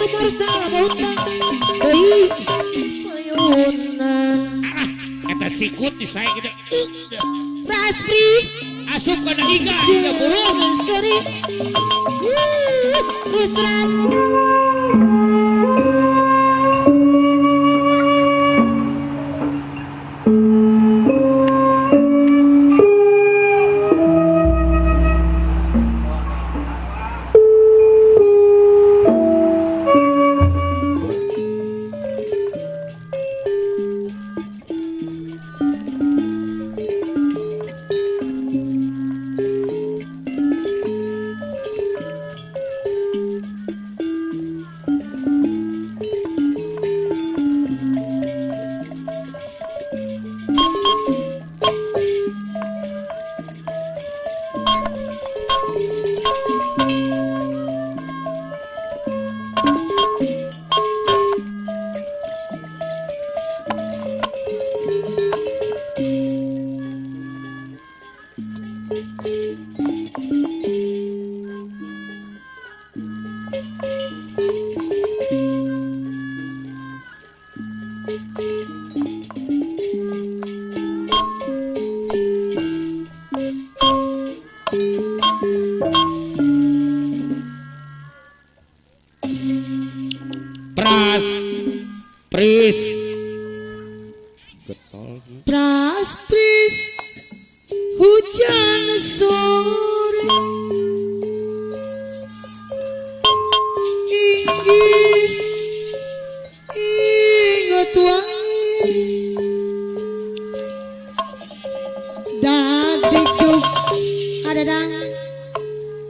tumors dalam utang deui payunan. Eta sikut di saya gede. Pras pris Asup kana iga sia burung. Sore terus terus. Pras pris getol. Pras pris hujan sore inggis inget wae dagdikduk adadang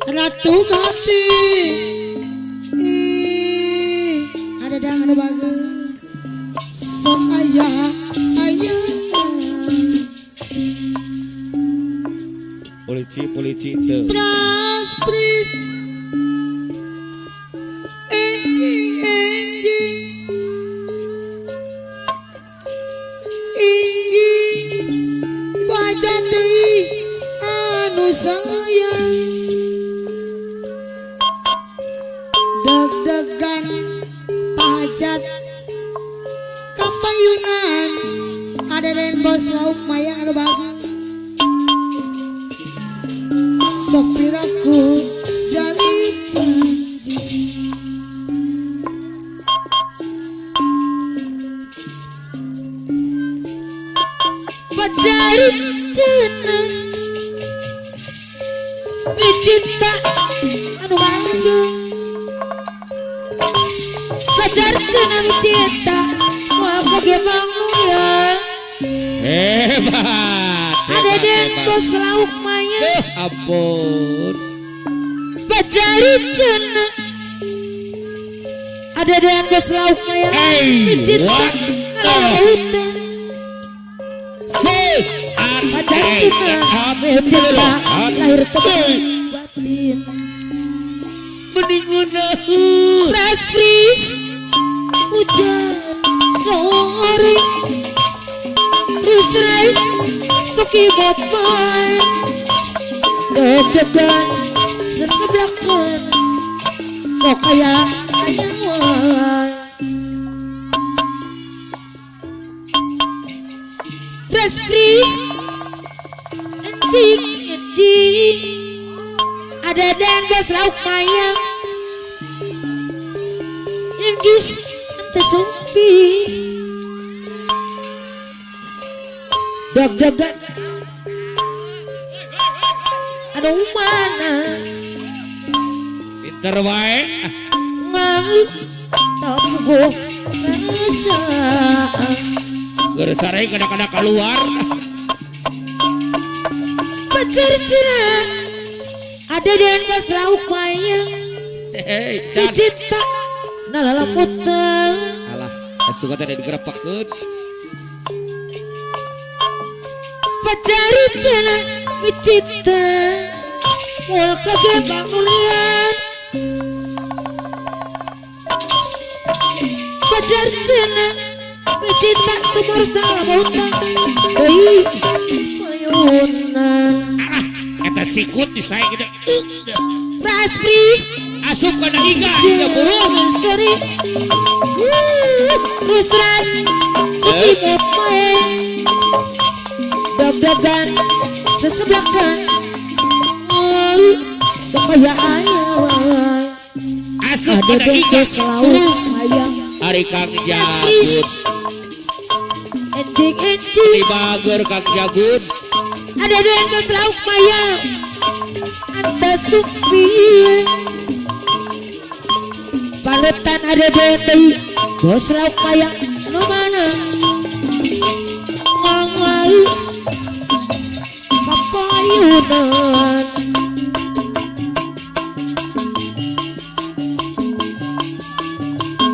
ratu hati ih adadang anu bagus sok aya aya. Polisi polisi teu. Pras pris enjing enjing inggis wajah deui anu sayang deg-degan pajat kapayunan ada den bos lauk mayang anu bagus sopir aku jadi janji. Pacar cenah cinta anu manggung pacar cenah cinta mau kage bangun. Hebat. Ada Hebat, den hebat. Bos lauk mayang. Ampun. Pacar cenah ada den bos lauk mayang. Hey, cinta what the lautan Sih, pacar cenah cinta lahir tebing batin mending ngeunaheun. Pras pris hujan sore terus terus suki bapak deg-degan seseblakan sok kaya ayang wae. Pras pris enjing enjing ada dan bos lauk mayang inggis ente sumpi deg-degan anu mana Pinter wae. Mau tapugo perasaan. Geus sare kada-kada keluar. Pacar cenah ada den bos lauk mayang. Hei, can. Cinta nalalaputan. Alah, asup teh digerepekeun. Pacar cenah cinta moal kage bangunan pacar cenah cinta tumors dalam utang deui payunan. Eta sikut di saya gede. Pras pris Asup kana iga sia burung. sore Rustras Sukimut mae Dog-dogan Seseblakan Supaya ayah Asup Ada pada iga bengkes lauk mayang Ari Kang Jagun. Encing-encing Di bager Kang Jagun. Ada bengkes lauk mayang Anta sufi Panutan ada bengkes Bos lauk mayang Nu mana Mangai Papayunan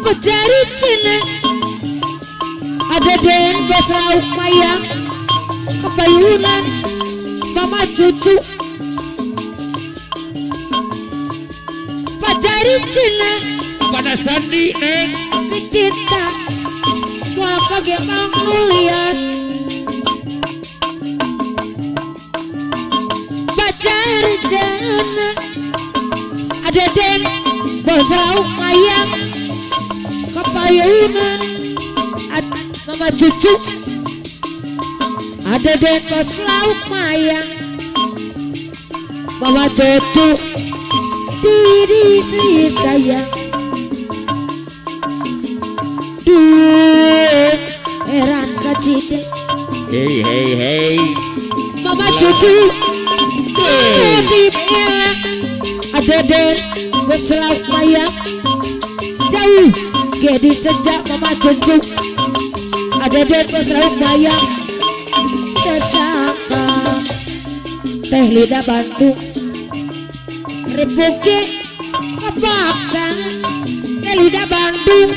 Pejari Cina Ada den bos lauk mayang Kepayunan Mama cucu Pajari Cina Pada Sandi Neng. Cinta Wah kage mangulian Pajari Cina Ada den bos lauk mayang Kepayunan Mama cucu Ada den bos lauk mayang Mama cucu Diri si sayang Duh heran kecil Hey hey hey. Mama cucu Lebih Ada den bos lauk mayang Jauh Gedi sejak mama cucu Ada den bos lauk mayang Tersangka Teh lidah Bandung Ribuke kepaksa Teh lidah Bandung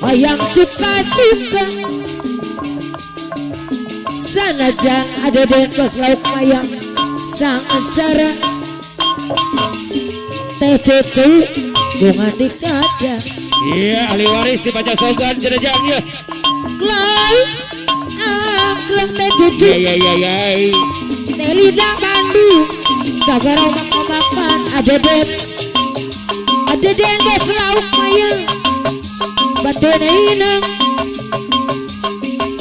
Ayang suka-suka Sanajan ada den bos lauk mayang Sang asara Teh cucu Bunga di kaca Iya ahli waris di Pacasogan Jerejang ya. Klai Angklung teh cucu Iya iya iya iya. Teh lidah Bandung Sabar omak-omakan Ada den Ada den bos lauk mayang Batu inang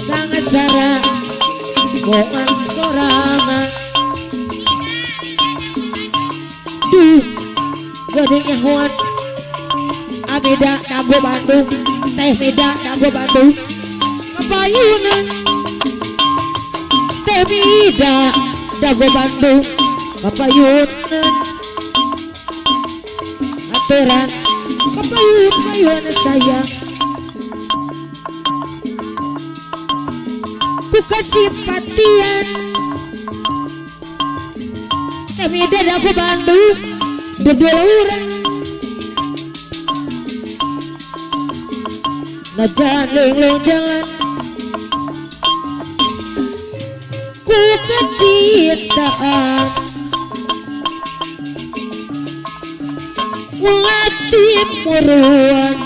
Sang asara Bongan sorangan Duh Gede nyahuan Amida dago Bandung Teh Mida dago Bandung Kepayunan Teh Mida dago Bandung Kepayunan Aturan Kepayun-payun sayang Ku kesimpatian Teh Mida dago Bandung Deduluran Najan linglung jalan Ku kecintaan Ulati muruan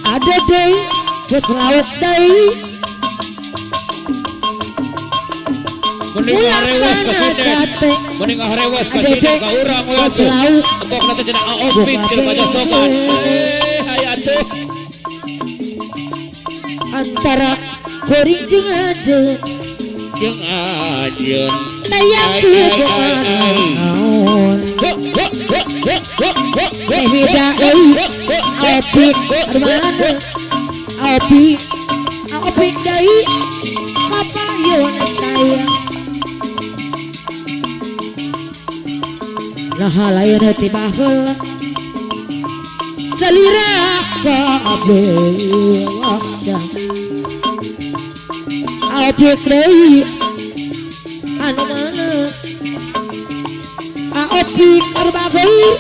Ada deh Bos lauk deh Mending ngarewas ka sini. Mending ngarewas ka sini ka urang we atuh. Engkok nanti cenah aopik cenah Pacasogan. Hai atuh. Antara kuring jeung ajeun Jeung ajeun. Tayang naon Teh Mida euy Aopik anu mana Aopik Aopik deui Kapayun sayang Nah lain ti baheula Salira kabeh waktu Aopik deui anu mana Aopik anu bageur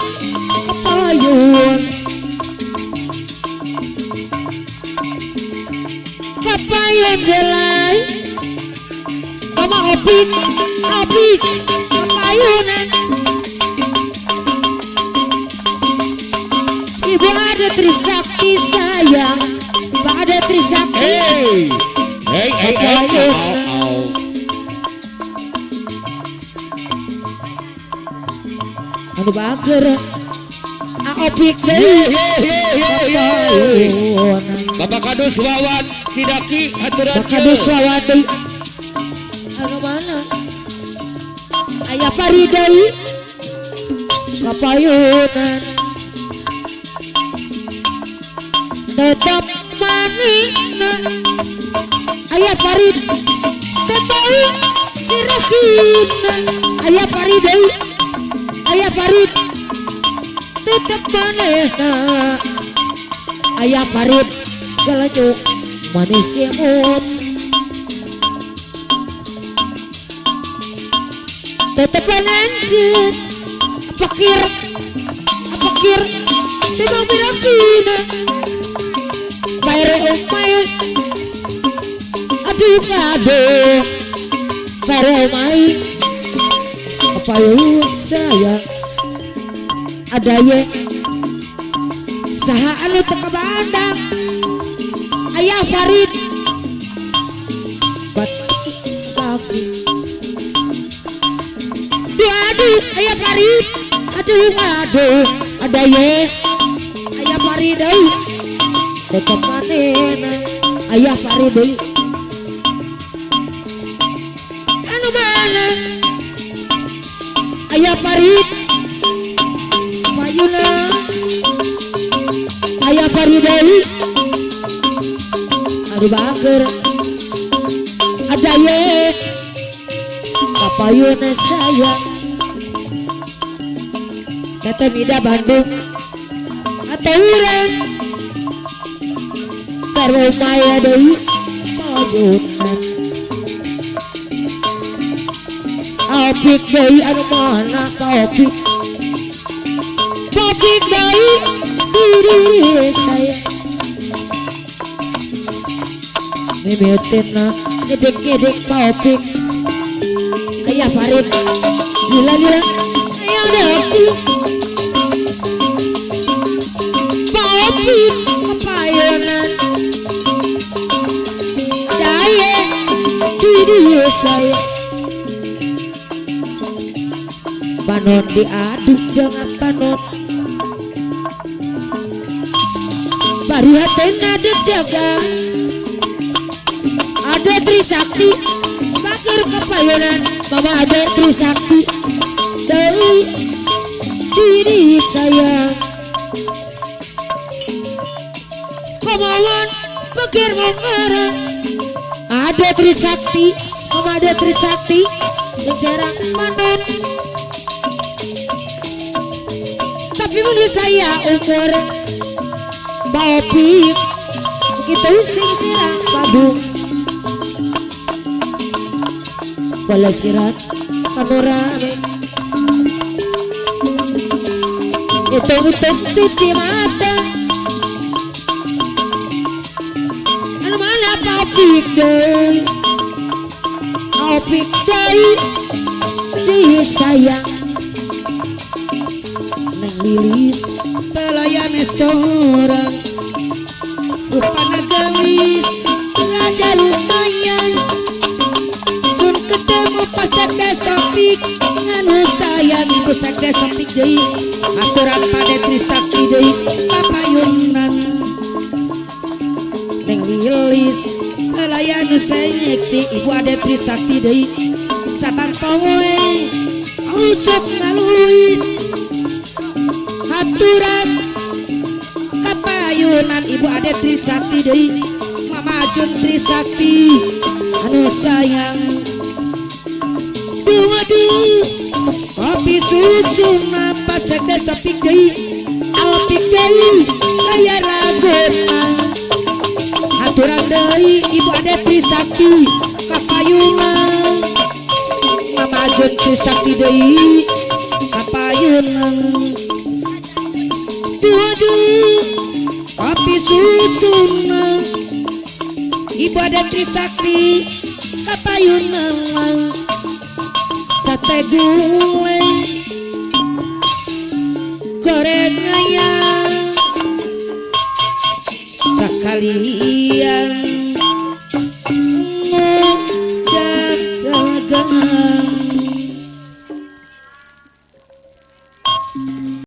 Kapayun Kapayun jelai Mama Opik Opik Kapayunan Ibu ada Trisakti sayang Pak ada Trisakti Hey hey hey hey. Anu bager Aopik deui Bapak Kadus Wawan Cidaki haturan Bapak Kadus Wawan deui anu mana Aya Farid deui kapayunan tetep manehna Aya Farid tetep dirahina Aya Farid deui Aya Farid tetep manehna Aya Farid galenyuk manis imut tetep anjeun apakir apakir tebang mirakina bare umay aduh aduh bare umay apa yuk sayang ada ye saha anu teu kabandang Ayah Farid bat kaki duh aduh Ayah Farid aduh aduh ada ye Ayah Farid deui tetep manehna Ayah Farid deui anu mana Ayah Farid payuna Ayah Farid deui aduh bager ada ye kapayuna sayang Teteh Mida Bandung atau urang Karumaya deui payunan Opik deui anu mana Opik Opik deui diri saya mimitina ngedek-ngedek Opik Ayah Farid gila-gila ayah Opik Opik kepayonan daye diri saya panon diaduk jangan panon baru hatena deg-degan ada Trisakti bakir kepayonan mama ada Trisakti dari diri saya kemauan pikir mengarang ada Trisakti mama ada Trisakti sejarah panon tapi menurut saya umur Baopik begitu sing sirang Bandung pelesiran panorama hitung-hitung cuci mata anu mana Taufik deui Taufik deui disayang Neng Lilis pelayan restoran rupana gelis raja lumayan sun ketemu pas sekte Sopik nganu sayang ibu sekte Sopik deui aturan pada Trisakti deui papayunan Neng Lilis pelayan senyeksi ibu ade Trisakti deui sabar poe usuk ngaluis aturan kapayunan ibu ade Trisakti deui Mama Jun Trisakti anu sayang duh aduh kopi susu napa sekte Sopik deui Alpik deui aya laguna aturan deui ibu ade Trisakti kapayunan Mama Jun Trisakti deui kapayunan duh kopi susu ibu ada Trisakti kapayunan sate gulai goreng ayam sekalian muda dagangan.